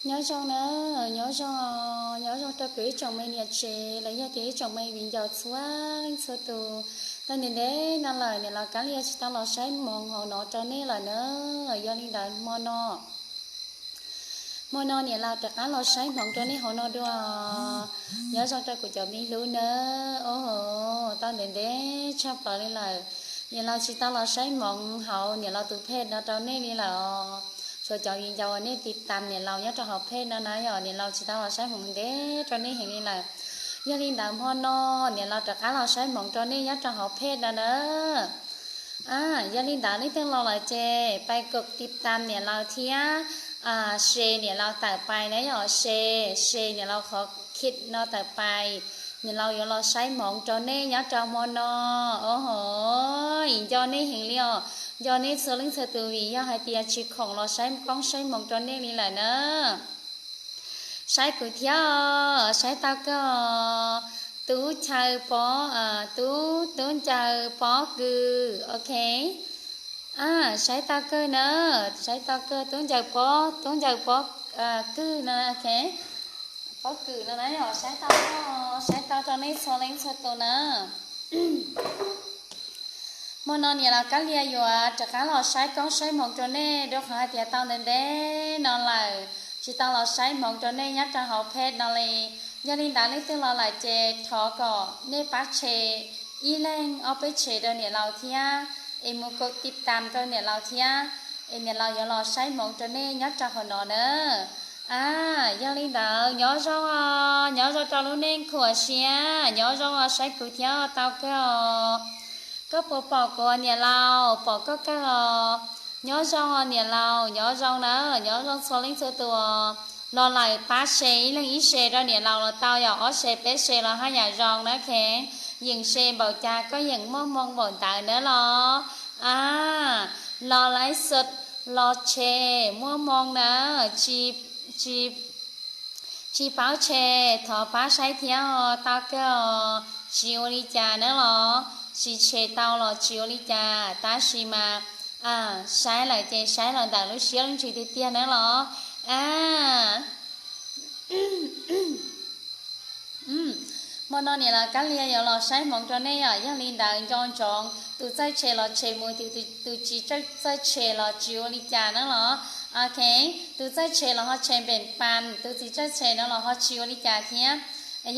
Nyob zoo na, nyob zoo, nyob zoo rau kuv ib tsoom me niam tsev los yog tias ib tsoom me viv ncaus txhua leej txhua tus. Tau ntev ntev no lawm niam laus Kab Lia tsis tau los saib hmoov hauv no rau nej lawm na. Yog li ntawd hmo no, hmo no niam laus rov qab los saib hmoov rau nej hauv no dua. Nyob zoo rau kuv cov me hlub na. Ov, tau ntev ntev tshaj plaws li lawm, niam laus tsis tau los saib hmoov hauv niam laus tus phej no rau nej li lawm os. Tshuav cov viv ncaus uas nej tiv tam niam laus nyob rau hauv phej no na yom, niam laus tsis tau los saib hmoov ntev rau nej heev li lawm. Yog li ntawd hmo no niam laus rov qab los saib hmoov rau nej nyob rau hauv phej no na. Yog li ntawd leej twg los lawm ces pais kov tiv tam niam laus thiab, se niam laus tawm pais na yom, se, se niam laus qhov khit no tawm pais, niam laus yuav los saib hmoov rau nej nyob rau hmo no. Ov, nco nej heev li os, nco nej txhua leej txhua tus vim yog hais tias tsis khoom los saib koob saib hmoov rau nej li lawm na. Saib kuv thiab, saib tau kawg os. Tub Chaw Pob, tub, tub Ncaws Pob Kws, ok. Saib tau kawg na, saib tau kawg tub Ncaws Pob, tub Ncaws Pob Kws no, ok. Pob Kws no na, saib tau, saib tau rau nej txhua leej txhua tus na. Hmo no niam laus Kab Lia yuav rov qab los saib koob saib hmoov rau nej dua qhov hais tias tau ntev ntev no lawm tsis tau los saib hmoov rau nej nyob rau hauv phej no li. Yog li ntawd leej twg los lawm ces thov kom nej pab tshem ib leeg ob peb tshem rau niam laus thiab, es mus kov tiv tam rau niam laus thiab, es niam laus yuav los saib hmoov rau nej nyob rau hauv no na. A, yog li ntawd nyob zoo, nyob zoo rau lub neej khuam siab, nyob zoo saib kuv thiab tau kawg os. Koj puas pom kuv niam laus? Pom koj kawg os. Nyob zoo niam laus, nyob zoo na, nyob zoo txhua leej txhua tus. Los lawm pab se ib leeg ib se rau niam laus los tau, yog ob se peb se los haj yam zoo na, ok. Yeem se npaum cas koj yeem muaj hmoo npaum ntawd na los. A, los laiv xwm los tshem muaj hmoo na, tsis, tsis paub tshem thov pab saib thiab os, tau kawg os. Tsis ua li cas na los, tsis tshem tau los tsis ua li cas, tab sis mas saib lawm ces saib los ntawm lub siab lub ntsws tiag tiag na los. A, hmo no niam laus Kab Lia yuav los saib hmoov rau nej yom, yog li ntawd nco ntsoov tus txawj tshem los tshem mus, tus tsis txawj tshem los tsis ua li cas na los. Ok, tus txawj tshem los ho tshem npeem pas, tus tsis txawj tshem no los ho tsis ua li cas thiab.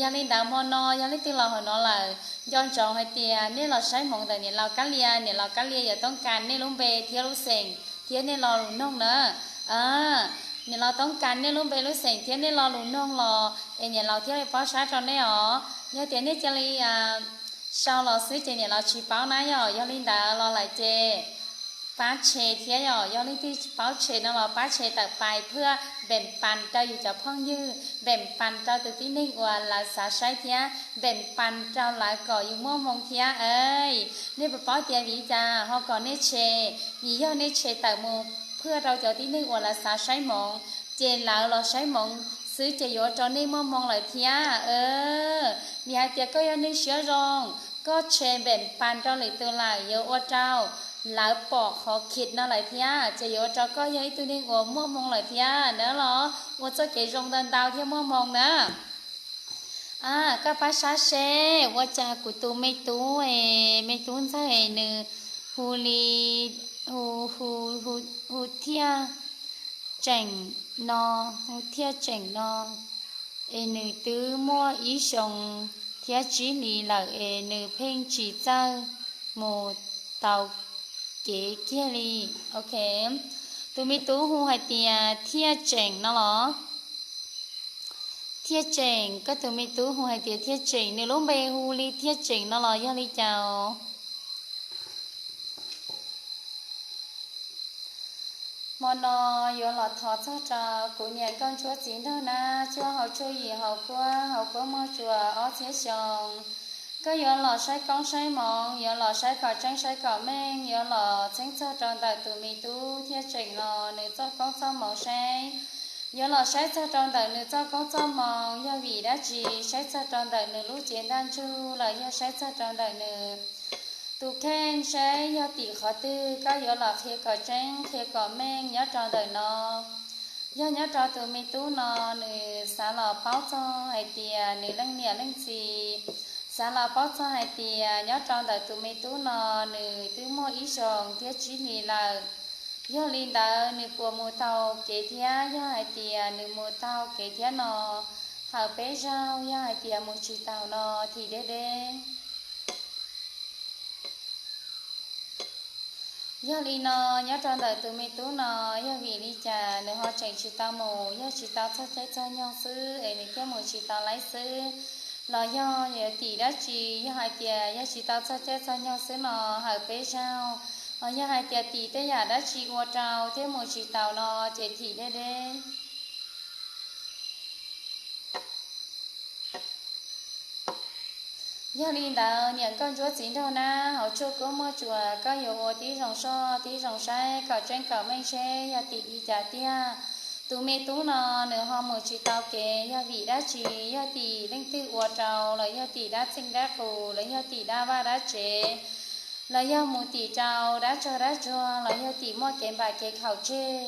Yog li ntawd hmo no yog leej twg los hauv no lawm, nco ntsoov hais tias nej los saib hmoov ntawm niam laus Kab Lia, niam laus Kab Lia yuav toob kas nej lub npe thiab lub xeem thiab nej lo lus noog na. Niam laus toob kas nej lub npe lub xeem thiab nej lo lus noog los es niam laus thiaj li paub saib rau nej os. Yog tias nej cia li sau los xwb ces niam laus tsis paub na yom. Yog li ntawd los lawm ces pab tshem thiab yom, yog leej twg paub tshem no los pab tshem tawm pais phwaj npeem pas rau yus cov phooj ywg, npeem pas rau tus tib neeg uas lawv xav saib thiab npeem pas rau lawv kom yus muaj hmoo thiab. Nej puas paub tias vim li cas ho kom nej tshem? Vim yog nej tshem tawm mus phwaj rau cov tib neeg uas lawv xav saib hmoov, ces lawv los saib hmoov xwb ces yuav ua rau nej muaj hmoo lawm thiab. Vim hais tias koj yog neeg siab zoo, koj tshem npeem pas rau lwm tus lawm yuav ua rau lawv pom qhov khit no lawm thiab, ces yuav ua rau koj yog ib tug neeg uas muaj hmoo lawm thiab na los. Ua txoj kev zoo ntau ntau thiaj muaj hmoo na. Koj pab saib seb ua cas kuv tus me tub, me tub ntxawg es nws hu li, hu, hu, hu thiaj tseem no, hu thiaj tseem no, es nws twb muaj ib xyoos thiab tsib hlis lawm es nws pheej tsis txawj mus tau kev kiag li. Ok, tus me tub hu hais tias Thiaj Tseem no los? Thiaj Tseem, koj tus me tub hu hais tias Thiaj Tseem, nws lub npe hu li Thiaj Tseem no los yog li cas? Hmo no yuav los thov txog rau kuv niam nkauj ntsuab txiv nraug nab cuaj hauv tshuaj yim hauv kuab hauv kuab muag tsuas ob txhiab xyoo. Koj yuav los saib koob saib hmoov, yuav los saib kom tseeb saib kom meej, yuav los txheeb txog rau ntawm tus me tub Thiaj Tseem no nws txoj koob txoj hmoov seb yuav los saib txog rau ntawm nws txoj koob txoj hmoov yog vim dab tsi, saib txog rau ntawm nws lub cev ntaj ntsug los yog saib txog rau ntawm nws tus kheej seb yog tim qhov twg. Koj yuav los qhia kom tseeb qhia kom meej nyob rau ntawm no. Yog nyob rau tus me tub no, nws xav los paub txog hais tias nws leej niam leej txiv, xav los paub txog hais tias nyob rau ntawm tus me tub no nws twb muaj ib xyoos thiab tsib hlis lawm. Yog li ntawd nws puas mus taug kev thiab? Yog hais tias nws mus taug kev thiab no, hawm peb zaug. Yog hais tias mus tsis taus no, thim deb deb. Yog li no, nyob rau ntawm tus me tub no, yog vim li cas nws ho tseem tsis tau mus? Yog tsis tau txog caij txog nyoog xwb es nws thiaj mus tsis tau laib xwb, los yog yuav tim dab tsi? Yog hais tias yog tsis tau txog caij txog nyoog xwb no, hawm peb zaug. Los yog hais tias tim tej yam dab tsi ua rau thiab mus tsis taus no, ces thim deb deb. Yog li ntawd, niam nkauj ntsuab txiv nraug nab, hauv tshuaj kuab muaj tsuas, koj yuav ua tib zoo soj tib zoo saib kom tseeb kom meej seb yog tim li cas tiag. Tus me tub no nws ho mus tsis tau kev, yog vim dab tsi? Yog tim leej twg ua rau, los yog tim dab txeej dab qus, los yog tim dab vaj dab tsev, los yog mus tim rau dab tsog dab tsuag, los yog tim muaj kev npam kev khaum tseg?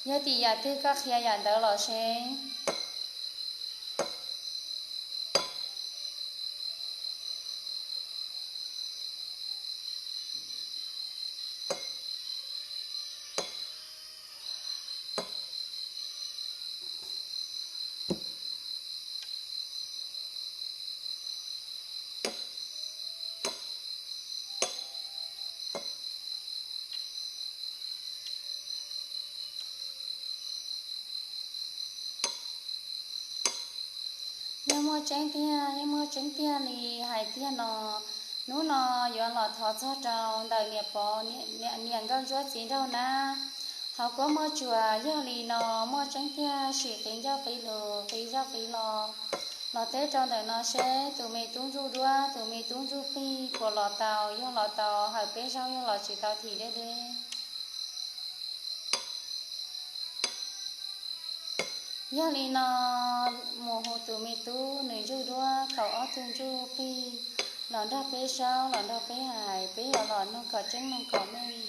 Yog tim yam twg, koj qhia yam ntawd los seb. Yog muaj tseeb tiag, yeej muaj tseeb tiag li hais tiag no, hnub no yuav los thov txog rau ntawm niam pov, niam nkauj ntsuab txiv nraug nab, hauv kuab muaj tsuas. Yog li no, muaj tseeb tiag, sim qiv ncauj qiv lus, qiv zaj qiv lo, los teb rau ntawm no seb tus me tub ntsuj duab, tus me tub ntsuj plig puas los tau. Yog los tau, hawm peb zaug, yog los tsis tau, thim deb deb. Yog li no, mus hu tus me tub nws ntsuj duab kaum ob tug ntsuj plig los nrog peb saub, los nrog peb hais, peb yuav los noog kom tseeb noog kom meej.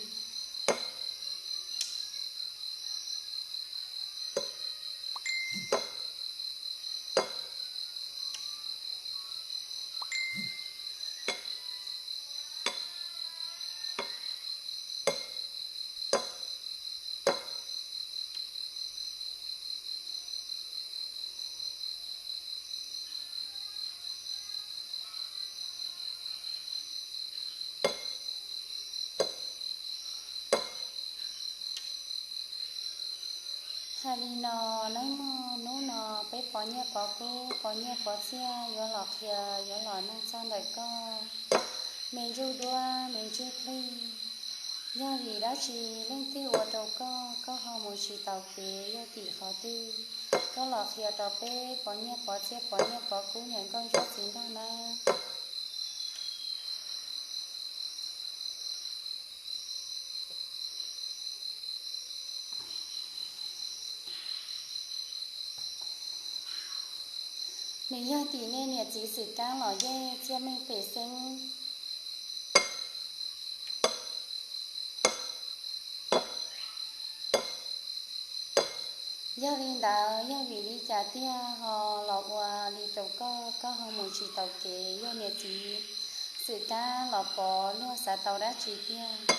Hais li no, neb mog, hnub no peb pov nyiaj pov kub, pov nyiaj pov txiaj yuav los qhia, yuav los noog txog ntawm koj, me ntsuj duab, me ntsuj plig. Yog vim dab tsi, leej twg ua rau koj, koj ho mus tsis taus kev? Yog tim qhov twg? Koj los qhia rau peb pov nyiaj pov txiaj, pov nyiaj pov kub, niam nkauj ntsuab txiv nraug nab. Nws yog tim nej niam txiv xwm kab los yeej txhiaj meej pem xeeb. Yog li ntawd, yog vim li cas tiag ho los ua li rau koj, koj ho mus tsis taus kev? Yog niam txiv xwm kab los pov, luag xav tau dab tsi tiag?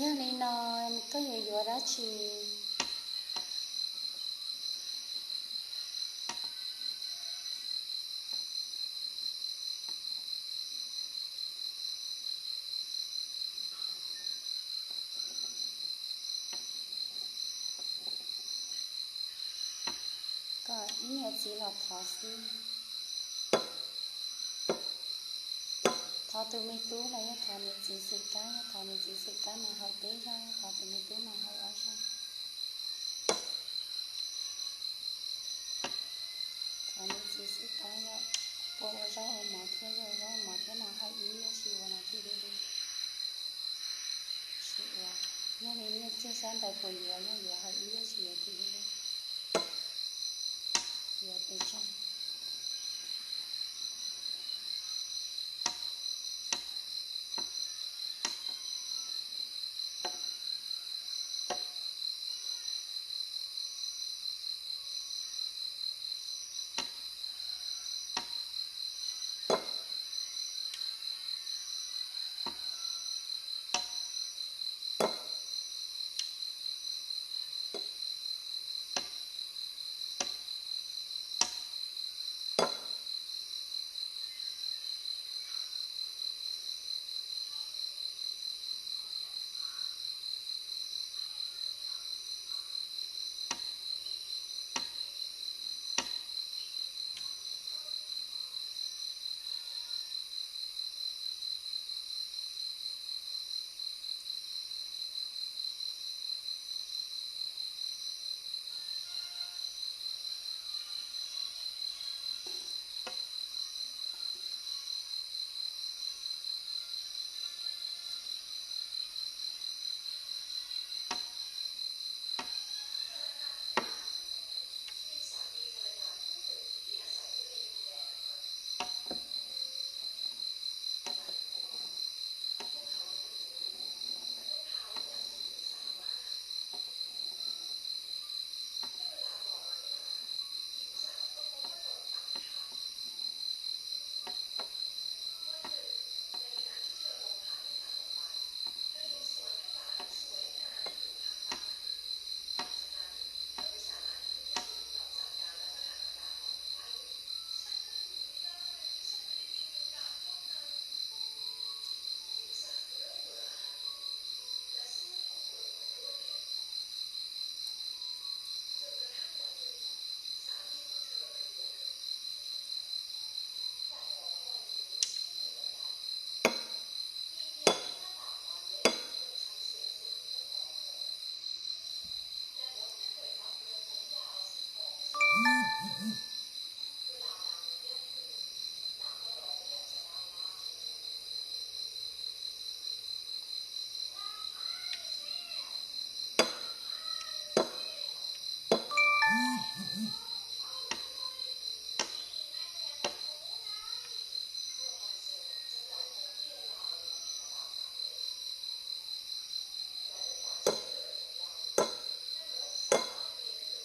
Yog li no, koj yuav yuav dab tsi? Kom ib niam txiv los thov xwb. Thov tus me tub los yog thov niam txiv xwm kab, yog thov niam txiv xwm kab mas hawm peb zaug, yog thov tus me tub mas hawm ob zaug. Thov niam txiv xwm kab yog puas ua zaub ua mov thiab, yog ua zaub ua mov thiab mas hawm ib, tsis ua mas thiaj li li. Tsis ua, yog li nyiaj txiag sab ntawd puas yuav, yog yuav hawm ib, tsis yuav thiaj li li. Yuav pes tsawg?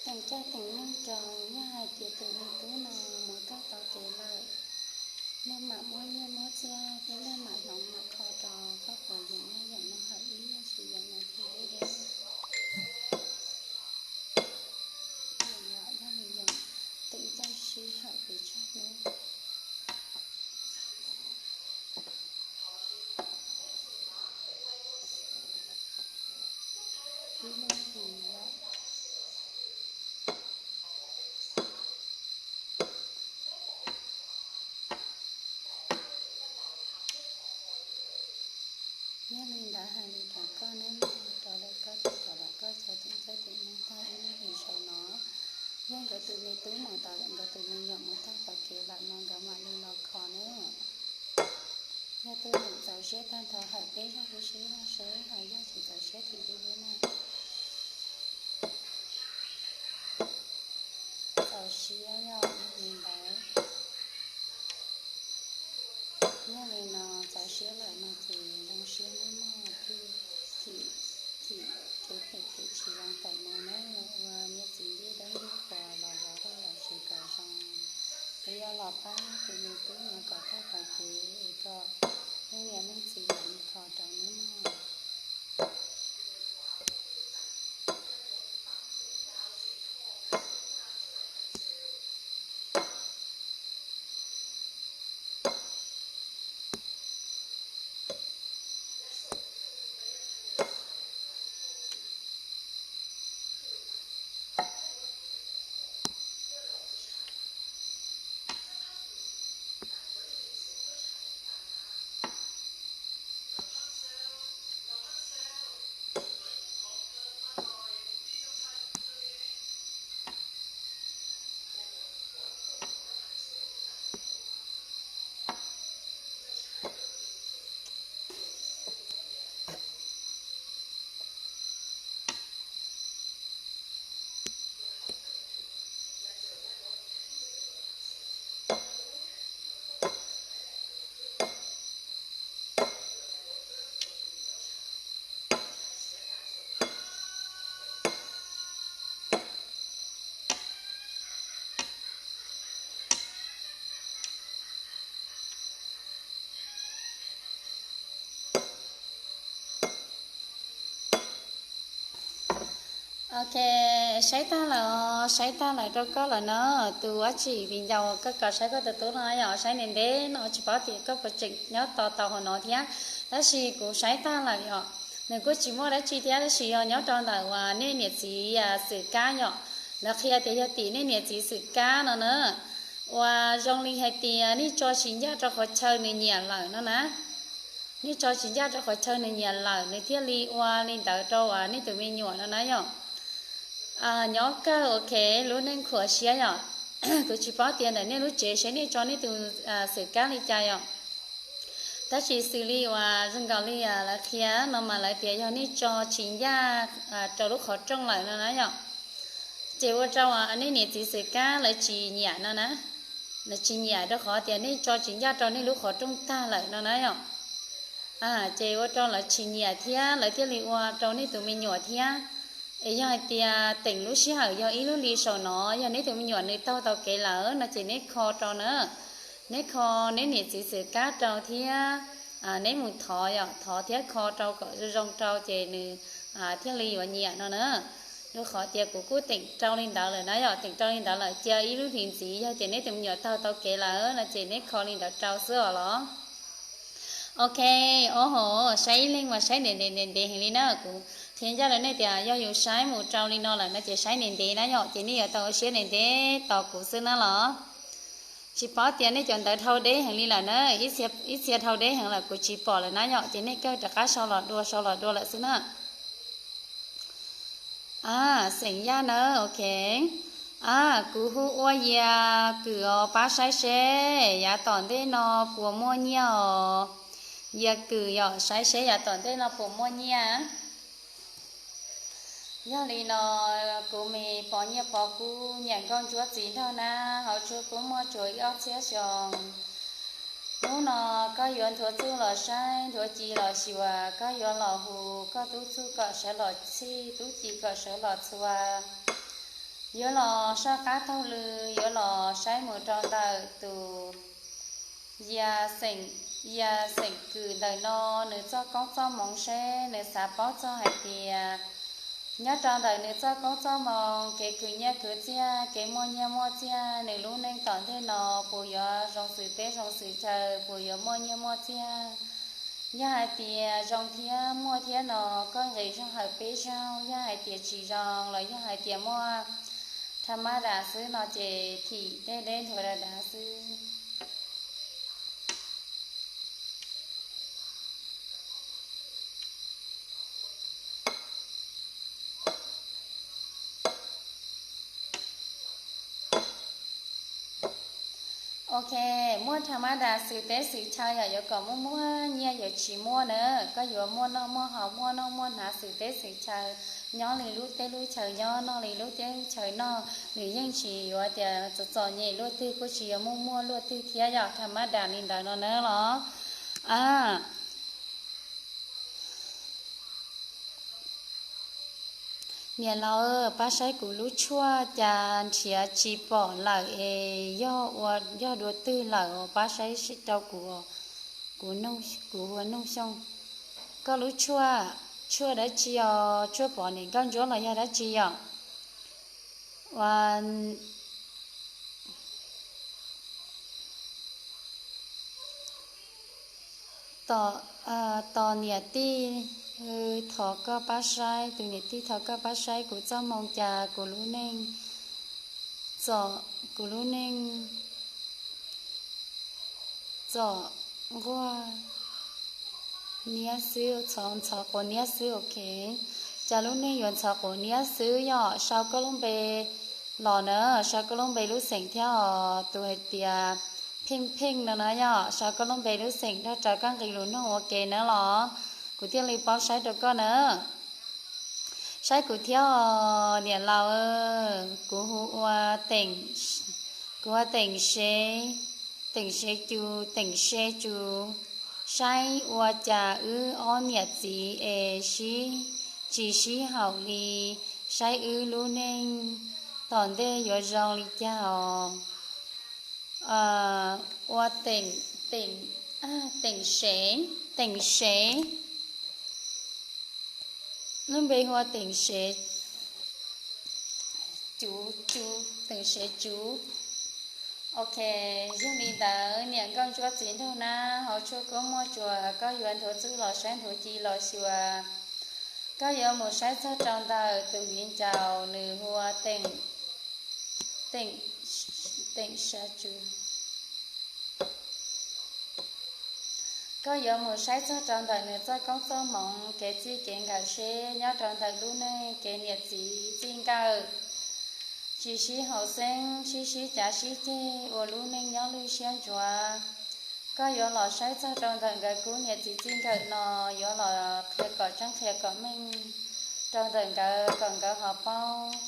Teem caij teem nyoog rau, yog hais tias tus me tub no mus tag tau kev lawm, nej mam muab nyiaj muab txiag thiab nej mam hloov mam kho rau koj puas yeem, yog yeem no hawm ib, yog tsis yeem no thiaj deb deb. Yog li yeem, teem caij sib hawm pes tsawg hnub. Ib lub hlis lawm. Yog li ntawd hais li rau koj ne, rau lawv koj, rau lawv koj cov teem caij teem nyoog tag ib lub hlis saum no, yog nkawd tus me tub mus tau, nkawd tus me nyuam mus tag tau kev lawm no nkawd mam li los kho ne. Yog tus neeg txaus siab tag nrho hawm peb zaug huv si no seb, ho yog tsis txaus siab thim deb deb na. Txaus siab yog li ntawd. Yog li no txaus siab lawm no ces zoo siab nawb mog, thiaj thim, thim kev phem kev tsis zoo tawm mus nawb. Ua niam txiv ncej dawb ncej qhuas los zov vaj los tsev kom zoo, es yog los pab tus me tub no kom tag tau kev es kom leej niam leej txiv mam li kho rau nawb mog. Ok, saib tag lawm os, saib tag lawm rau koj lawm na. Tus dab tsi viv ncaus koj kom saib koj tus tub no yom, saib ntev ntev no tsis paub tias koj puas tseem nyob tos tau hauv no thiab. Tab sis kuv saib tag lawm yom, nws kuj tsis muaj dab tsi thiab, tab sis yog nyob rau ntawm uas nej niam txiv Xwm Kab yom, lawv qhia tias yog tim nej niam txiv Xwm Kab no na, uas zoo li hais tias nej tso tsis ncaj rau qhov chaw nws nyiam lawm no na. Nej tso tsis ncaj rau qhov chaw nws nyiam lawm, nws thiaj li ua li ntawd rau uas nej tus me nyuam no na yom. Nyob kawg, ok, lub neej khuam siab yom. Kuv tsis paub tias ntawm nej lub tsev seb nej tso nej tus Xwm Kab li cas yom. Tab sis xws li uas zoo nkaus li lawv qhia no mas lawv tias yog nej tso tsis ncaj rau lub qhov rooj lawm no na yom, ces ua rau nej niam txiv Xwm Kab lawv tsis nyiam no na, lawv tsis nyiam rau qhov tias nej tso tsis ncaj rau nej lub qhov rooj tag lawm no na yom. Ces ua rau lawv tsis nyiam thiab lawv thiaj li ua rau nej tus me nyuam thiab. Es yog hais tias teem lub sij hawm yog ib lub hli saum no yog neb tus me nyuam nws taug tau kev lawm no ces neb kho rau na, neb kho neb niam txiv Xwm Kab rau thiab neb mus thov yom, thov thiab kho rau kom zoo zoo rau ces nws thiaj li yuav nyiam no na. Rau qhov tias kuv kuj teem rau li ntawd lawm na yom, teem rau li ntawd lawm cia ib lub hlis ntxiv yog tias neb tus me nyuam taug tau kev lawm no ces neb kho li ntawd rau xwb os los. Ok, o ho, saib ib leeg mas saib ntev ntev ntev ntev heev li na, kuv qhia ncaj rau nej tias yog yus saib mus rau li no lawm no ces saib ntev ntev na yom, ces nej yuav tau ua siab ntev ntev tos kuv xwb na los. Tsis paub tias nej cov ntawv dhau deb heev li lawm na, ib txhia dhau deb heev lawm kuv tsis pom lawm na yom, ces nej kawg rov qab sau los dua sau los dua lawm xwb na. Xeem Yaj na, ok. Kuv hu ua Yias Kwm os, pab saib seb yav tom ntej no puas muaj nyiaj os. Yias Kwm yom, saib seb yav tom ntej no puas muaj nyiaj. Yog li no, kuv me pov nyiaj pov kub nyiam nkauj ntsuab txiv nraug nab hauv tsuag kub muaj tsuas ib ob txhiab xyoo. Hnub no koj yuav nthuav txuj los saib, nthuav ci los xyuas, koj yuav los hu koj tub txuj kom sawv los txhij, tub ci kom sawv los txhua. Yuav los soj qab taug lw, yuav los saib mus rau ntawm tus Yias Xeem Kwm ntawm no, nws txoj koob txoj hmoov seb nws xav paub txog hais tias nyob rau ntawm nws txoj koob txoj hmoov, kev khwv nyiaj khwv txiaj, kev muaj nyiaj muaj txiaj, nws lub neej tom ntej no puas yuav zoo xws teb zoo xws chaw, puas yuav muaj nyiaj muaj txiaj. Yog hais tias zoo thiab muaj thiab no, koj nqis zog hawm peb zaug, yog hais tias tsis zoo los yog hais tias muaj tham mab das xwb no ces thim deb deb nthuav dav dav xwb. Ok, muaj tham mab das xws teb xws chaw yom, yuav kom muaj muaj nyiaj yuav tsis muaj na, koj yuav muaj noj muaj haus muaj noj muaj hnav xws teb xws chaw, nyob li lub teb lub chaw nyob noj li lub teb lub chaw noj, nws yeej tsis yuav tias txom txom nyem luaj twg kuj tsis yuav muaj muaj luaj twg thiab yom, tham mab das li ntawd no na los. Niam laus, pab saib kuv lub tshuaj cas nrhiav tsis pom lawm es yog ua yog dua twg lawm os, pab saib rau kuv, kuv hu ua Nuj Xyooj. Koj lub tshuaj, tshuaj dab tsi os, tshuaj pom niam nkauj ntsuab los yog dab tsi yom? Ua tos niam tij, thov koj pab saib, tus niam tij thov koj pab saib kuv txoj hmoo cas kuv lub neej, kuv lub neej txom nquag niab xwb, ntxhov quav niab xwb, ok. Cas lub neej yuav ntxhov quav niab xwb yom? Sau koj lub npe los na, sau koj lub npe lub xeem thiab os, tus hais tias Pheej Pheej no na yom, sau koj lub npe lub xeem nrog rau koj nqe lus nug ua ke na los, kuv thiaj li paub saib rau koj na. Saib kuv thiab os niam laus, kuv hu ua Teem, kuv hu ua Teem Sev, Teem Sev Cus, Teem Sev Cus. Saib ua cas wb ob niam txiv es sib, tsis sib haum li, saib wb lub neej tom ntej yuav zoo li cas os. Ua Teem, Teem, Teem Sev, Teem Sev, lub npe hu ua Teem Sev. Cuv, cuv, teem sev cuv. Ok, yog li ntawd niam nkauj ntsuab txiv nraug nab hauv tshuaj koob muaj tsuas, koj yuav nthuav txuj los saib nthuav ci los xyuas. Koj yuav mus saib txog rau ntawm tus viv ncaus nws hu ua Teem, Teem, Teem Sa Cuv. Koj yuav mus saib txog rau ntawm nws txoj koob txoj hmoov kev txij kev nkawm seb nyob rau ntawm lub neej kev niam txiv txij nkawm tsis sib haum xeeb, sib sib cav sib ceg ua lub neej nyob lwj siab ntsuav. Koj yuav los saib txog rau ntawm nkawd kub niam txiv txij nkawm no, yuav los qhia kom tseeb qhia kom meej rau ntawm nkawd kom nkawd ho paub.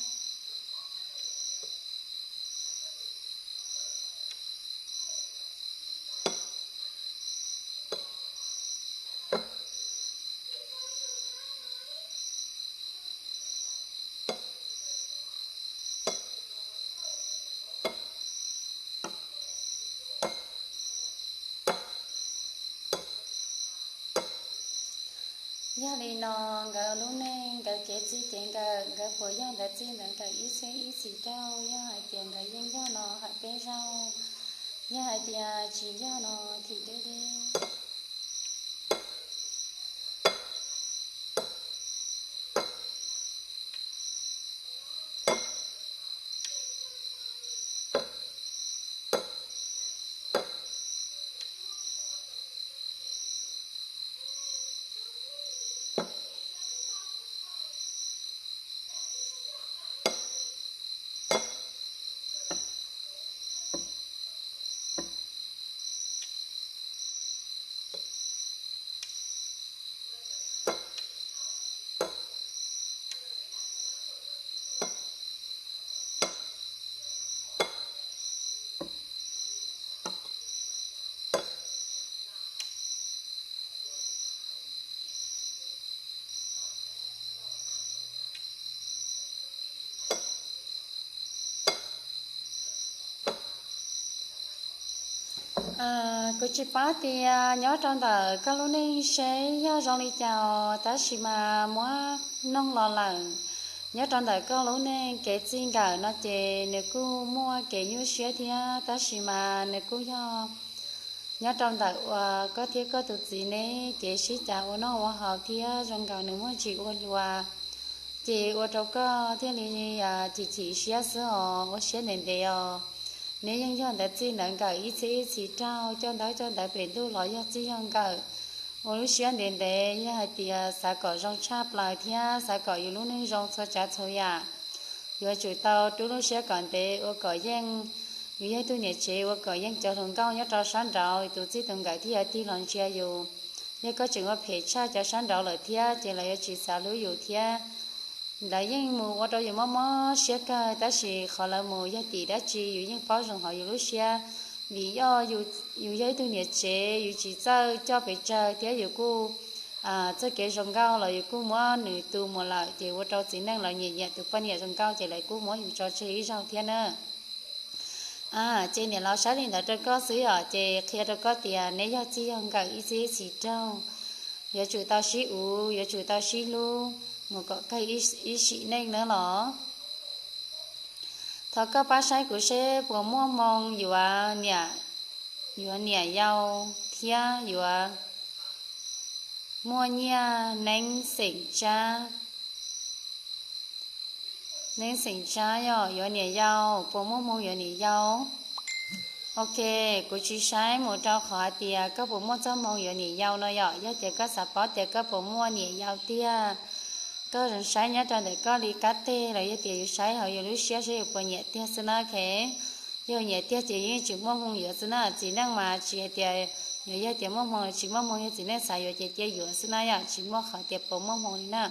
Yog li no, nkawd lub neej, nkawd kev txij kev nkawm, nkawd puas yog ntawd txij ntawd nkawm ib txhiab ib txhis rau? Yog hais tias nkawd yeej yog no hais peb zaug, yog hais tias tsis yog no thim deb deb. Kuv tsis paub tias nyob rau ntawm koj lub neej seb yog zoo li cas, tab sis mas muab noog los lawm. Nyob rau ntawm koj lub neej kev txij nkawm no ces nws kuj muaj kev nyuaj siab thiab, tab sis mas nws kuj yog nyob rau ntawm uas koj thiab koj tus txiv neb kev sib cav ua noj ua haus thiab zoo nkaus nws muaj ntsis ua luas, ces ua rau koj thiaj li chim chim siab xwb os, ua siab ntev ntev os. Neb yeej yog ntawd txij ntawd nkawm ib txhiab ib txhis raug, coj ntaub coj ntawv pem ntuj los yog txij yog nkawm, ua lub siab ntev ntev, yog hais tias xav kom zoo tshaj plaws thiab xav kom yus lub neej zoo txhua tsav txhua yam, yuav tsum tau rub lub siab kom ntev, ua kom yeej, yus yog ib tug niam tsev ua kom yeej cov hluas nkauj nyob rau sab nraud tus txij tus nkawm thiaj yuav tig los ntsia yus. Yog koj tseem ua phem tshaj cov sab nraud lawm thiab ces lawv yuav tsis xav hlub yus thiab. Lawv yeej mus ua rau yus mob mob siab kawg, tab sis qhov lawv mus yog tim dab tsi yus yeej paub zoo hauv yus lub siab, vim yog yus yog ib tug niam tsev, yus tsis txawj coj pes tsawg thiab yus kuj txoj kev zoo nkauj los yus kuj muab nws tu mus lawm, ces ua rau txiv neej lawv nyiam nyiam tus poj niam zoo nkauj ces lawv kuj muab yus tso tseg ib zaug thiab na. Ces niam laus saib li ntawd rau koj xwb os, ces qhia rau koj tias neb yog txij yog nkawm ib txhiab ib txhis raug, yuav tsum tau sib uv, yuav tsum tau sib hlub mus kom kawg ib sim neej na los. Thov koj pab saib kuv seb puas muaj hmoo yuav niam, yuav niam yau thiab yuav muaj nyiaj neeb xeem tsab. Neeb xeem tsab yog yuav niam yau, puas muaj hmoo yuav niam yau? Ok, kuv tsis saib mus rau qhov hais tias koj puas muaj txoj hmoo yuav niam yau no yom. Yog tias koj xav paub tias koj puas muaj niam yau tiag, koj zoo saib nyob rau ntawm koj li kab teg los yog tias yus saib hauv yus lub siab saib yus puas nyiam tiag xwb na, ok. Yog nyiam tiag ces yeej tsis muaj hmoo yuav xwb na, txiv neej mas tsis hais tias yog tias muaj hmoo tsis muaj hmoo, yog txiv neej xav yuav ces cia yuav xwb na yom, tsis muaj qhov tias puas muaj hmoo li na.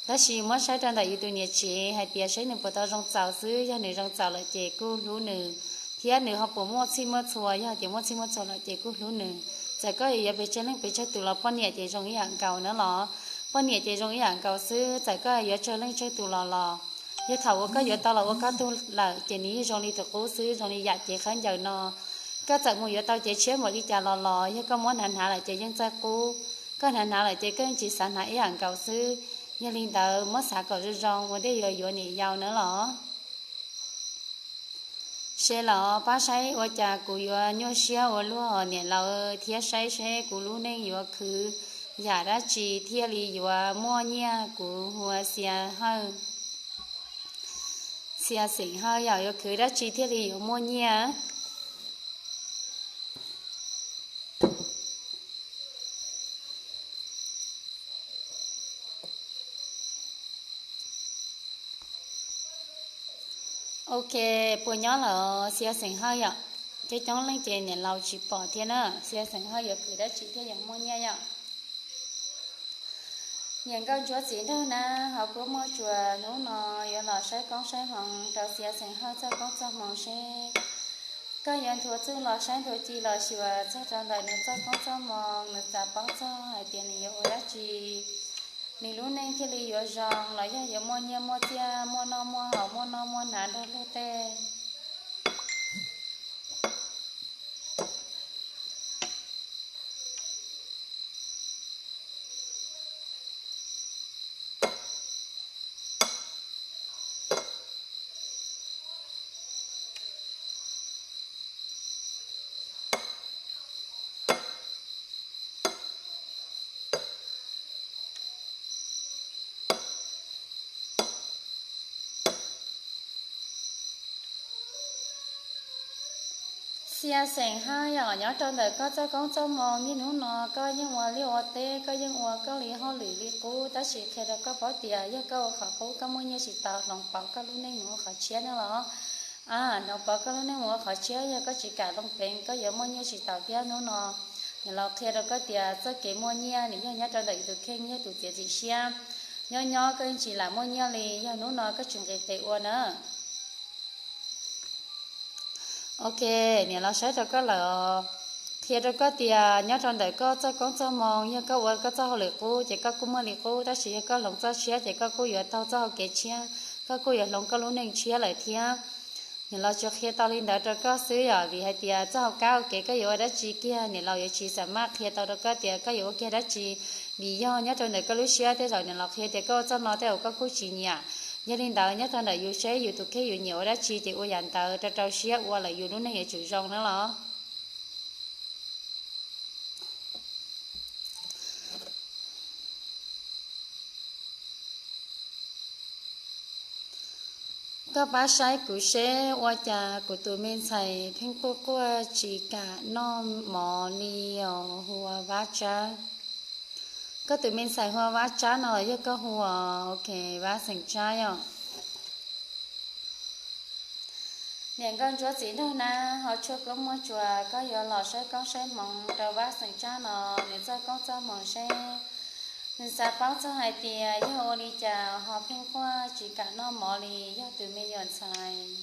Tab sis muab saib rau ntawm yus tus niam tsev hais tias saib nws puas tau zoo txaus xwb, yog nws zoo txaus lawm ces kuj hlub nws, thiab nws ho puas muaj txhij muaj txhua, yog tias muaj txhij muaj txhua lawm ces kuj hlub nws. Txawm koj yuav pes tsawg leej pes tsawg tus los poj niam ces zoo ib yam nkaus na los. Poj niam ces zoo ib yam nkaus xwb, txawm koj yuav tsawg leej tsawg tus los los, yog thaum uas koj yuav tau los ua koj tug lawm ces nws yeej zoo li tus qub xwb, zoo li yam cev khaub ncaws no. Koj txawm mus yuav tau cev tshiab npaum li cas los los, yog koj muab hnav hnav lawm ces yeej txawj qub. Koj hnav hnav lawm ces koj yeej tsis xav hnav ib yam nkaus xwb. Yog li ntawd muab xav kom zoo zoo ua ntej yuav yuav niam yau na los. Seb los pab saib ua cas kuv yuav nyuaj siab ua luaj niam laus thiab, saib seb kuv lub neej yuav khwv yam dab tsi thiaj li yuav muaj nyiaj. Kuv hu ua Xia Hawj, Xia Xeem Hawj yom, yuav khwv dab tsi thiaj li yuav muaj nyiaj? Ok, puas nyob lawm Xia Xeem Hawj yom? Coob coob leej ces niam laus tsis pom thiab na. Xia Xeem Hawj yuav khwv dab tsi thiaj yuav muaj nyiaj yom? Niam nkauj ntsuab txiv nraug na, ho kuj muaj tsuas hnub no yuav los saib koob saib hmoov rau Xia Xeem Hawj txoj koob txoj hmoov seb koj yuav nthua txuj los saib nthua ci los xyuas txog rau ntawm nws txoj koob txoj hmoov, nws xav paub txog hais tias nws yuav ua dab tsi, nws lub neej thiaj li yuav zoo los yog yuav muaj nyiaj muaj txiaj, muaj noj muaj haus, muaj noj muaj hnav nrog luag tej. Xia Xeem Hawj yom, nyob rau ntawm koj txoj koob txoj hmoov niaj hnub no koj yeej ua liaj ua teb, koj yeej ua koj li hauj lwm li qub, tab sis qhia rau koj paub tias yog koj ua qhov qub koj muaj nyiaj tsis tau, hloov pauv koj lub neej mus ua qhov tshiab na los. A, hloov pauv koj lub neej mus ua qhov tshiab, yog koj tsis kam loo peev koj yuav muaj nyiaj tsis tau thiab. Hnub no niam laus qhia rau koj tias txoj kev muaj nyiaj nws yog nyob rau ntawm yus tus kheej, yog tus txiav txim siab. Nyob nyob koj yeej tsis lam muaj nyiaj li, yog hnub no koj tsis nqis tes ua na. Ok, niam laus saib rau koj lawm os. Qhia rau koj tias nyob rau ntawm koj txoj koob txoj hmoov, yog koj ua koj txoj hauj lwm qub ces koj kuj muaj li qub, tab sis yog koj hloov txoj siab ces koj kuj yuav taug txoj hau kev tshiab, koj kuj yuav hloov koj lub neej tshiab lawm thiab. Niam laus tsuas qhia tau li ntawd rau koj xwb yom, vim hais tias txoj hau kab hau kev koj yuav ua dab tsi kiag niam laus yuav tsis xam maj qhia tau rau koj tias koj yuav ua kiag dab tsi, vim yog nyob rau ntawm koj lub siab. Tej zaum niam laus qhia tias koj ua txoj no tej zaum koj kuj tsis nyiam. Yog li ntawd nyob rau ntawm yus seb yus tus kheej yus nyiam ua dab tsi ces ua yam ntawd rau rau siab ua lawm yus lub neej yuav tsum zoo na los. Koj pab saib kuv seb ua cas kuv tus me ntxhais pheej quaj quaj tsis kam noj mov li os, hu ua Vab Tsab. Koj tus me ntxhais hu ua Vab Tsab no los yog koj hu ua, ok, Vab Xeem Tsab yom? Niam nkauj ntsuab txiv nraug na, ho tshuaj koob muaj tsuas koj yuav los saib koob saib hmoov rau Vab Xeem Tsab no, nws txoj koob txoj hmoov seb nws xav paub txog hais tias yog ua li cas ho pheej quaj tsis kam noj mov li, yog tus me nyuam ntxhais.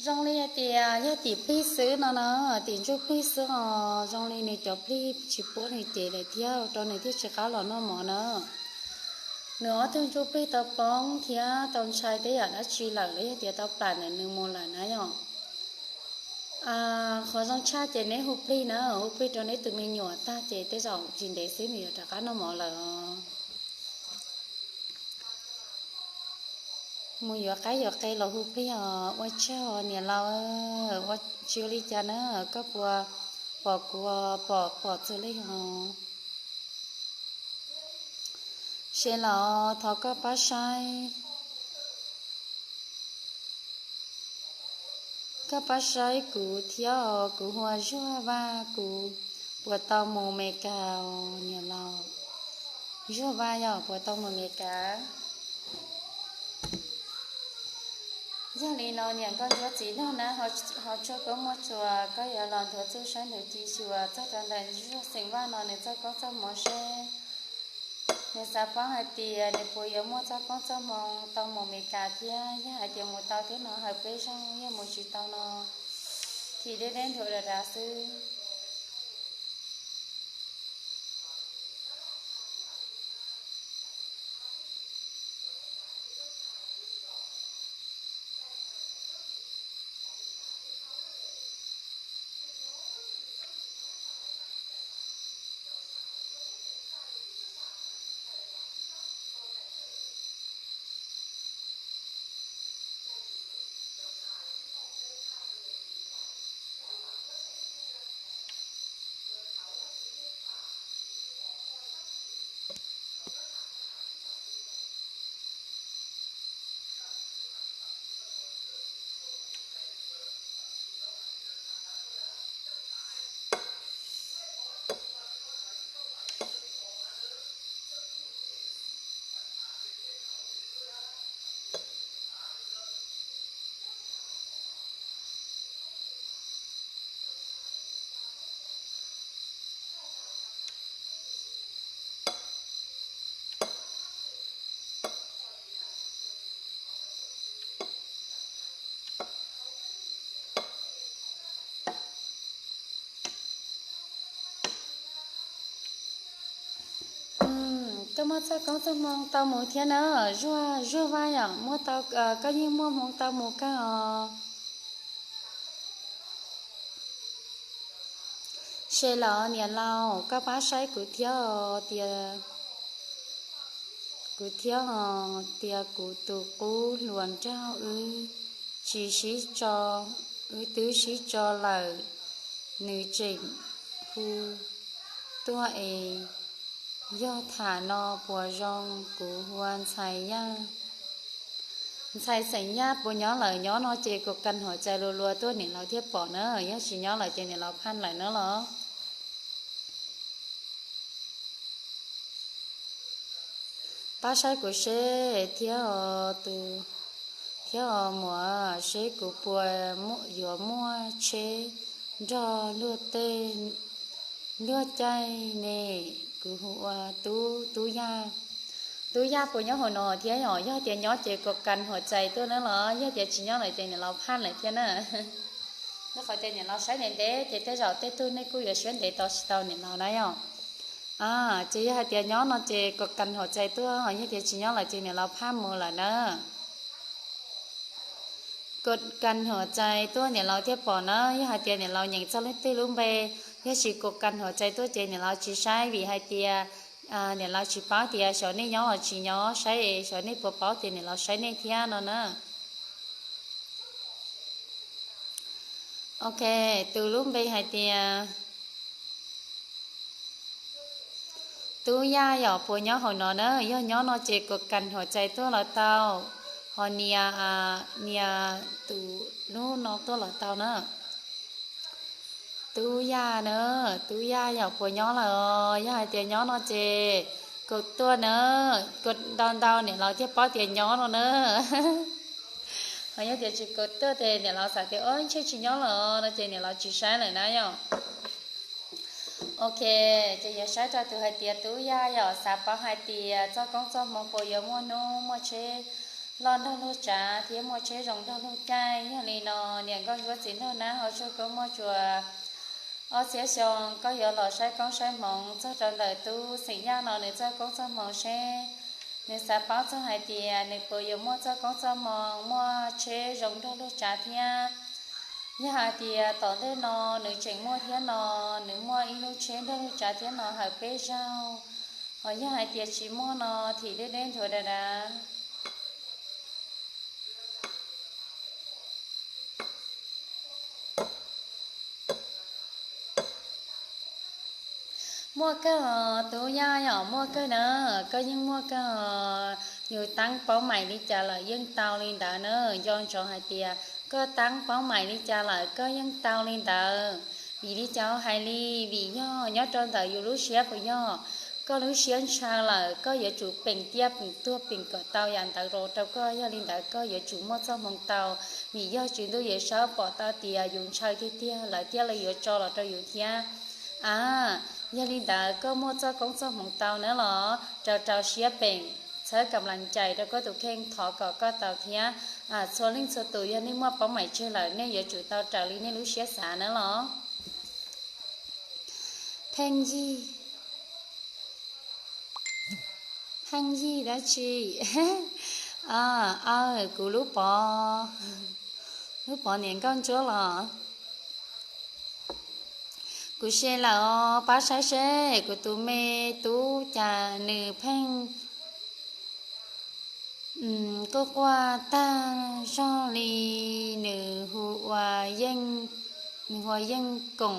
Zoo li hais tias yog tim plig xwb no na, tim ntsuj plig xwb os, zoo li nws cov plig tsis puab nws cev lawm thiab ua rau nws thiaj tsis qab los noj mov na. Nws ob tug ntsuj plig tau poob thiab tau ntshai tej yam dab tsi lawm los yog tias tau plam ntawm nws mus lawm na yom. Qhov zoo tshaj ces neb hu plig na, hu plig rau neb tus me nyuam tag ces tej zaum tsis ntev xwb nws yuav rov qab noj mov lawm os. Mus yuav qaib yuav qe los hu plig os. Ua tsaug niam laus, ua tsis ua li cas na, koj puas pom kuv, pom pom txog li os. Se los thov koj pab saib, koj pab saib kuv thiab os, kuv hu ua Zuag Vaj, kuv puas tau mus Meskas os niam laus? Zuag Vaj yog puas tau mus Meskas? Yog li no niam nkauj ntsuab txiv nog na, ho tsuag koob muaj tsuas koj yuav los nthuav txuj saib nthuav ci xyuas txog rau ntawm Zuag xeem Vaj no nws txoj koob txoj hmoov seb nws xav paub hais tias nws puas yuav muaj txoj koob txoj hmoov tau mus Meskas thiab. Yog hais tias mus tau thiab no hawm peb zaug, yog mus tsis tau no thim deb deb nthuav dav dav xwb. Koj muaj txoj koob txoj hmoo tau mus thiab na, Zuag, Zuag Vaj yom, muaj tau, koj yeej muaj hmoo tau mus kawg os. Se los niam laus, koj pab saib kuv thiab os, tias kuv thiab os, tias kuv tus qub hluas nraug wb tsis sib tso, wb twb sib tso lawm, nws tseem hu tuaj es yog tham no puas zoo? Kuv hu ua Ntxhais Yaj. Ntxhais xeem Yaj puas nyob lawm? Nyob no ces kuv kas hom cai lua lua tuaj niam laus thiaj pom na, yog tsis nyob lawm ces niam laus phaj lawm na los. Pab saib kuv seb thiab os, tus, thiab os muam, seb kuv puas yuav muaj tsheb nrog luag tej, luag caij ne. Kuv hu ua Tub, Tub Yaj. Tub Yaj puas nyob hauv no thiab os? Yog tias nyob ces kuv kas hom cai tuaj na los, yog tias tsis nyob lawm ces niam laus phaj lawm thiab na. Rau qhov tias niam laus saib ntev ntev ces tej zaum tej tug nej kuj yuav siab ntev tos tsis tau niam laus na yom. Ces yog hais tias nyob no ces kuv kas hom cai tuaj, yog tias tsis nyob lawm ces niam laus phaj mus lawm na. Kuv kas hom cai tuaj niam laus thiaj pom na, yog hais tias niam laus nyeem txog leej twg lub npe, yog tsis kuv kas hom cai tuaj ces niam laus tsis saib vim hais tias niam laus tsis paub tias xyov nej nyob los tsis nyob, saib es xyov nej puas paub tias niam laus saib nej thiab no na. Ok, tus lub npe hais tias Tub Yaj yom, puas nyob hauv no na? Yog nyob no ces kuv kas hom cai tuaj los tau, ho nias, nias tus lub no tuaj los tau na. Tub Yaj na, Tub Yaj yom, puas nyob lawm os? Yog hais tias nyob no ces kuv tuaj na, kuv ntau ntau niam laus thiaj paub tias nyob no na. Ho yog tias tsis kuv tuaj ces niam laus xav tias o ntshe tsis nyob lawm no ces niam laus tsis saib lawm na yom. Ok, ces yuav saib rau tus hais tias Tub Yaj yom, xav paub hais tias txoj koob txoj hmoov puas yuav muaj hnub muaj tsheb loj nrog luag tsav thiab muaj tsheb zoo nrog luag caij. Yog li no niam nkauj ntsuab txiv nraug nab hauv tshuaj koob muaj tsuas ob txhiab xyoo, koj yuav los saib koob saib hmoov txog rau ntawm tub xeem Yaj no nws txoj koob txoj hmoov seb nws xav paub txog hais tias nws puas yuav muaj txoj koob txoj hmoov muaj tsheb zoo nrog luag tsav thiab. Yog hais tias tom ntej no nws tseem muaj thiab no, nws muaj ib lub tsheb nrog luag tsav thiab no hawm peb zaug, ho yog hais tias tsis muaj no thim deb deb nthuav dav dav. Muaj kawg os, tub Yaj yom, muaj kawg na, koj yeej muaj kawg os. Yus teeb paub maim li cas lawm yeej tau li ntawd na. Nco ntsoov hais tias koj teeb paub maim li cas lawm koj yeej tau li ntawd. Vim li cas hais li? Vim yog nyob rau ntawm yus lub siab puas yog? Koj lub siab ntshaw lawm koj yuav tsum peem tiaj peem tuag peem kom tau yam ntawd rau koj. Yog li ntawd koj yuav tsum muaj txoj hmoov tau, vim yog Tswv Ntuj Yawm Saub pom tau tias yus ntshaw tiag tiag lawm thiaj li yuav tso los rau yus thiab. A, yog li ntawd koj muaj txoj koob txoj hmoov tau na los rau rau siab peem, txhawb kam las cais rau koj tus kheej, thov kom koj tau thiab. Txhua leej txhua tus yog nej muaj paub maim tseg lawm nej yuav tsum tau raws li nej lub siab xav na los. Pheej Yig, Pheej Yig dab tsi? Aw, kuv lub pov, lub pov niam nkauj ntsuab los. Kuv share lawm os, pab saib seb kuv tus me tub cas nws pheej quaj quaj tag zog li. Nws hu ua, nws hu ua Yeej Koom,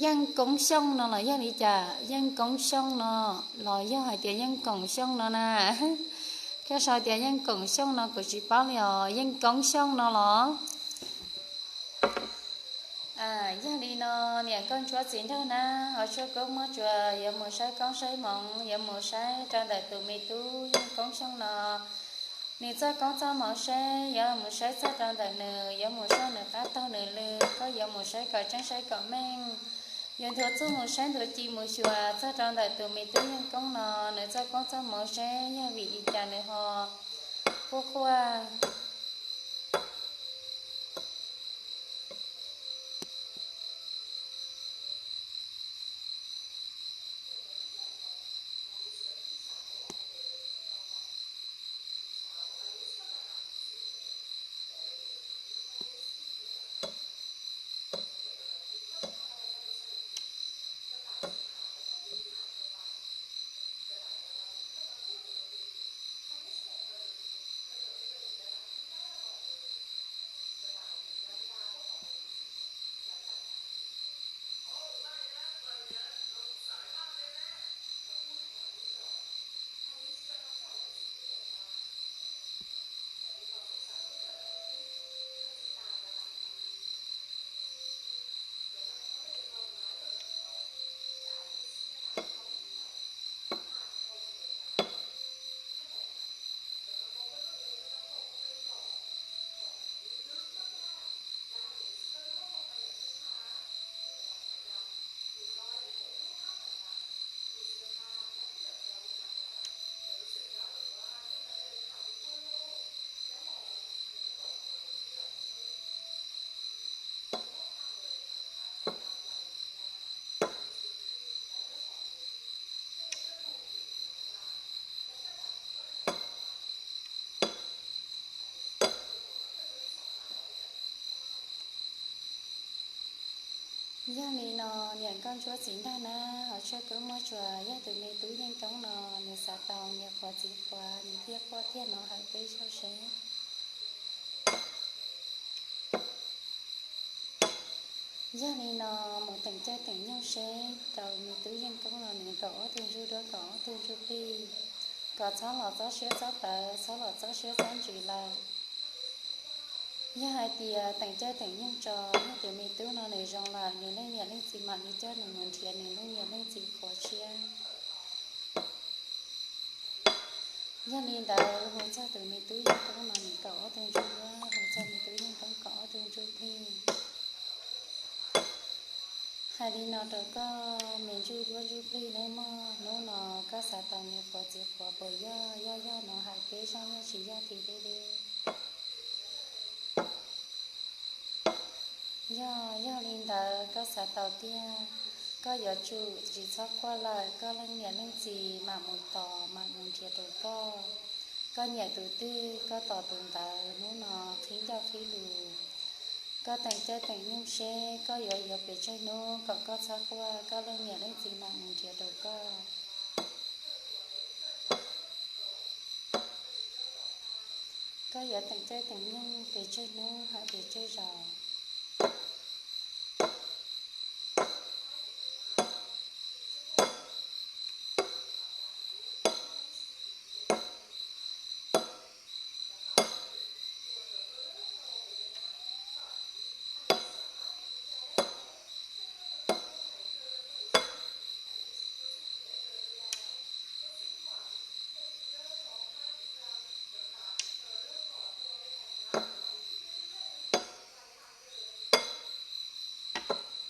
Yeej Koob Xyooj no los yog li cas? Yeej Koob Xyooj no los yog hais tias Yeej Koom Xyooj no na? Koj sau tias Yeej Koom Xyooj no kuv tsis paub li os. Yeej Koob Xyooj no los? Yog li no niam nkauj ntsuab txiv nraug nab hauv tshuaj koob muaj tsuas yuav mus saib koob saib hmoov, yuav mus saib rau ntawm tus me tub Yeej Koob Xyooj no. Nws txoj koob txoj hmoov seb yuav mus saib txog rau ntawm nws, yuav mus soj nws qab taug nws lw, koj yuav mus saib kom tseeb saib kom meej. Yuav ntuav txuj mus saib ntuav ci mus xyuas txog rau ntawm tus me tub Yeej Koob no, nws txoj koob txoj hmoov seb yog vim li cas nws ho quaj quaj. Yog li no niam nkauj ntsuab txiv nraug nab hauv tshuaj koob muaj tsuas yog tus me tub Yeej Koob no, nws xav tau niam qhuav txiv qhuav nws thiaj quaj thiaj hnov hawm peb zaug seb. Yog li no mus teem caij teem nyoog seb rau me tub Yeej Koob no nws kaum ob tug ntsuj duab kaum ob tug ntsuj plig, kom txhob los txob siab txob tawv, txhob los txob siab txob ntsws lawm. Yog hais tias teem caij teem nyoog tso, yog tus me tub no nws zoo lawm, nws leej niam leej txiv mam li coj nws mus nrhiav nws leej niam leej txiv qhuav tshiab. Yog li ntawd hu txog tus me tub Yeej Koob no nws kaum ob tug ntsuj duab, hu txog me tub Yeej Koob kaum ob tug ntsuj plig. Hais li no rau koj me ntsuj duab ntsuj plig nawb mog, hnub no koj xav tau niam qhuav txiv qhuav puas yog? Yog yog no hais peb zoj, yog tsis yog thim deb deb. Yog yog li ntawd koj xav tau tiag, koj yuav tsum tsis txhob quaj lawm, koj leej niam leej txiv mam mus tos mam mus nrhiav rau koj. Koj nyiam tus twg koj tos tus ntawd, hnub no qhib ncauj qhib lus, koj teem caij teem nyoog seb koj yuav yuav pes tsawg hnub kom koj txhob quaj, koj leej niam leej txiv mam mus nrhiav rau koj. Koj yuav teem caij teem nyoog pes tsawg hnub hais pes tsawg zaus.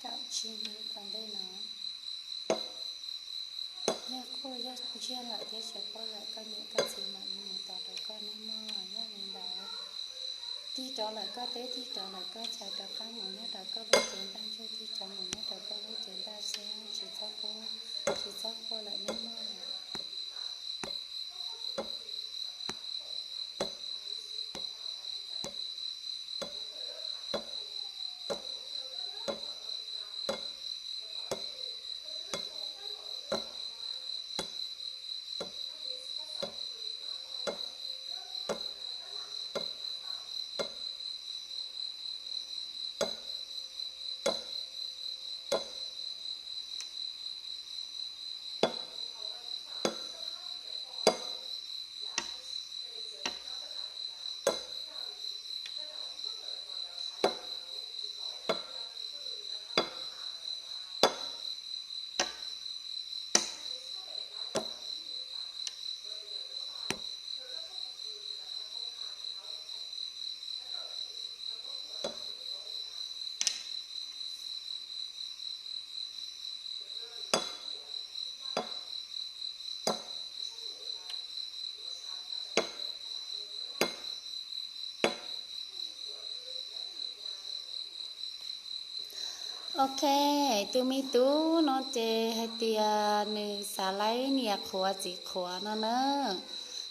Kaum tsib hnub tom ntej no, yog quaj yog ntsiag lawm thiab tsis quaj lawm, koj niam koj txiv mam li mus tos rau koj nawb mog. Yog li ntawd, tig rov lawm koj teb, tig rov lawm koj chaw, rov qab mus nyob rau koj lub cev ntaj ntsug, tig rov mus nyob rau koj lub cev ntaj xiab, tsis txhob quaj, tsis txhob quaj lawm nawb mog. Ok, tus me tub no ces hais tias nws xav laib niam qhuav txiv qhuav no na.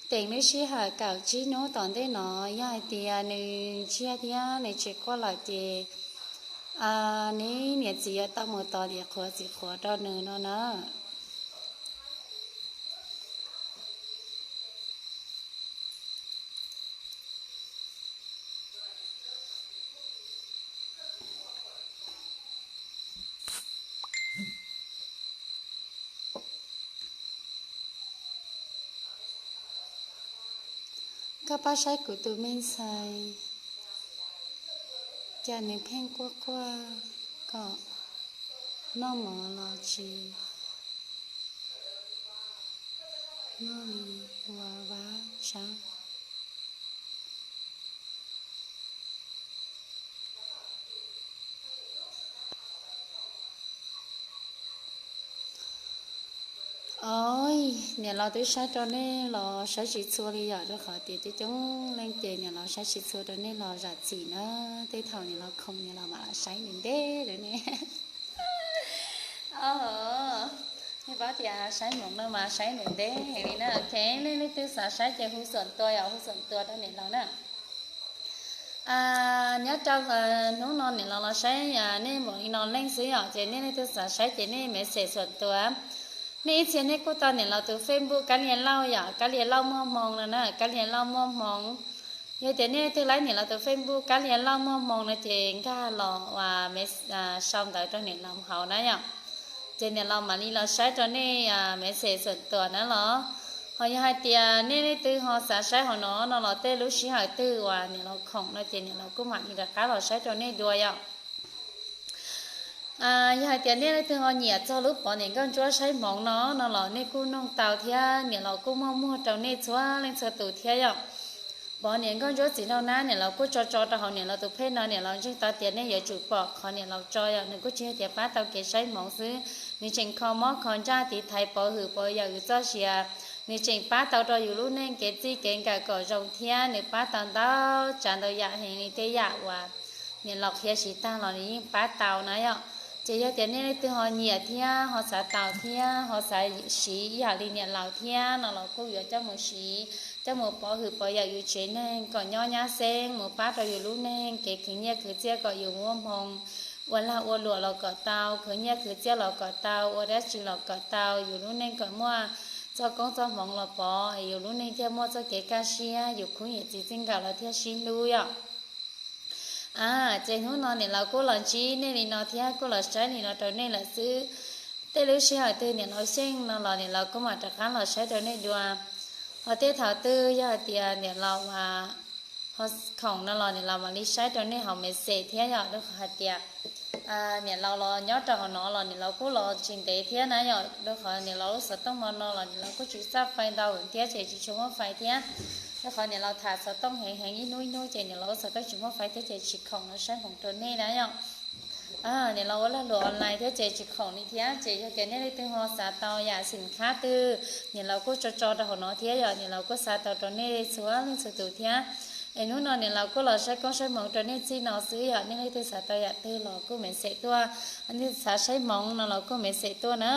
Teem lub sij hawm kaum tsib hnub tom ntej no, yog hais tias nws ntsiag thiab nws tsis quaj lawm ces neb niam txiv yuav tau mus tos niam qhuav txiv qhuav rau nws no na. Koj pab saib kuv tus me ntxhais, cas nws pheej quaj quaj kom noj mov los tsis noj li, ua vab tshab. Ov, niam laus twb saib rau nej los saib tsis txhua li yom, rau qhov tias coob coob leej ces niam laus saib tsis txhua rau nej los zam txim na. Tej thaum niam laus khoom niam laus mam los saib ntev ntev rau nej. Nej paub tias saib hmoov no mas saib ntev ntev heev li na. Ok, nej leej twg xav saib ces hu xuam tua yom, hu xuam tua rau niam laus na. Nyob rau hnub no niam laus los saib nej npaum li no leej xwb yom, ces nej leej twg xav saib ces nej message xuam tua. Nej ib txhia nej kuj tau niam laus tus Facebook Kab Lia Lauj yom, Kab Lia Lauj Muaj Hmoo no na, Kab Lia Lauj Muaj Hmoo. Yog tias nej leej twg laib niam laus tus Facebook Kab Lia Lauj Muaj Hmoo no ces nkag los uas sau ntawv rau niam laus hauv na yom. Ces niam laus mam li los saib rau nej message xuam tua na los. Ho yog hais tias nej leej twg ho xav saib hauv no no los tej lub sij hawm twg uas niam laus khoom no ces niam laus kuj mam li rov qab los saib rau nej dua yom. Yog hais tias nej leej twg ho nyiam txog lub pov niam nkauj ntsuab saib hmoov no no los nej kuj noog tau thiab, niam laus kuj muaj muag rau nej txhua leej txhua tus thiab yom. Pov niam nkauj ntsuab txiv nraug nab, niam laus kuj tso tso rau hauv niam laus tus phej no, niam laus ntseeg tau tias nej yuav tsum pom qhov niam laus tso yom, nws kuj tsis yog tias pab tau kev saib hmoov xwb, nws tseem kho mob kho ntsaj tiv thaiv pov hwm pov yawm yus txoj sia, nws tseem pab tau rau yus lub neej kev txij kev nkawm kom zoo thiab nws pab tau ntau tsav ntau yam heev li tej yam uas niam laus qhia siv tag los nws yeej pab tau na yom. Ces yog tias nej leej twg ho nyiam thiab ho xav tau thiab ho xav siv ib yam li niam laus thiab no los kuj yuav coj mus siv, coj mus pov hwm pov yawm yus tsev neeg kom nyob nyab xeeb, mus pab rau yus lub neej kev khwv nyiaj khwv txiaj kom yus muaj hmoo ua lag ua luam los kom tau, khwv nyiaj khwv txiaj los kom tau, ua dab tsi los kom tau, yus lub neej kom muaj txoj koob txoj hmoov los pov, yus lub neej thiaj muaj txoj kev kaj siab, yus khub niam txiv txij nkawm los thiaj sib hlub yom. A, ces hnub no niam laus kuj los ntsib nej li no thiab kuj los saib li no rau nej lawm xwb. Tej lub sij hawm twg niam laus xyeej no los niam laus kuj mam rov qab los saib rau nej dua. Ho tej thaum twg yog hais tias niam laus ho khoom no los niam laus mam li saib rau nej hauv message thiab yom, rau qhov hais tias niam laus los nyob rau hauv no los niam laus kuj los tsis ntev thiab na yom, rau qhov niam laus lub xov tooj hmo no los niam laus kuj tsis txawj fais ntau thiab ces tsis tshua muaj fais thiab. Rau qhov niam laus tham xov tooj heev heev ib hnub ib hnub ces niam laus lub xov tooj tsis muaj fais thiab ces tsis khoom los saib hmoov rau nej na yom. Niam laus ua lag luam online thiab ces tsis khoom li thiab, ces yog tias nej leej twg ho xav tau yam xim khab twg niam laus kuj tso tso rau hauv no thiab yom, niam laus kuj xa tau rau nej txhua leej txhua tus thiab. Es hnub no niam laus kuj los saib koob saib hmoov rau nej txij no xwb yom, nej leej twg xav tau yam twg los kuj message tuaj, nej xav saib hmoov no los kuj message tuaj na.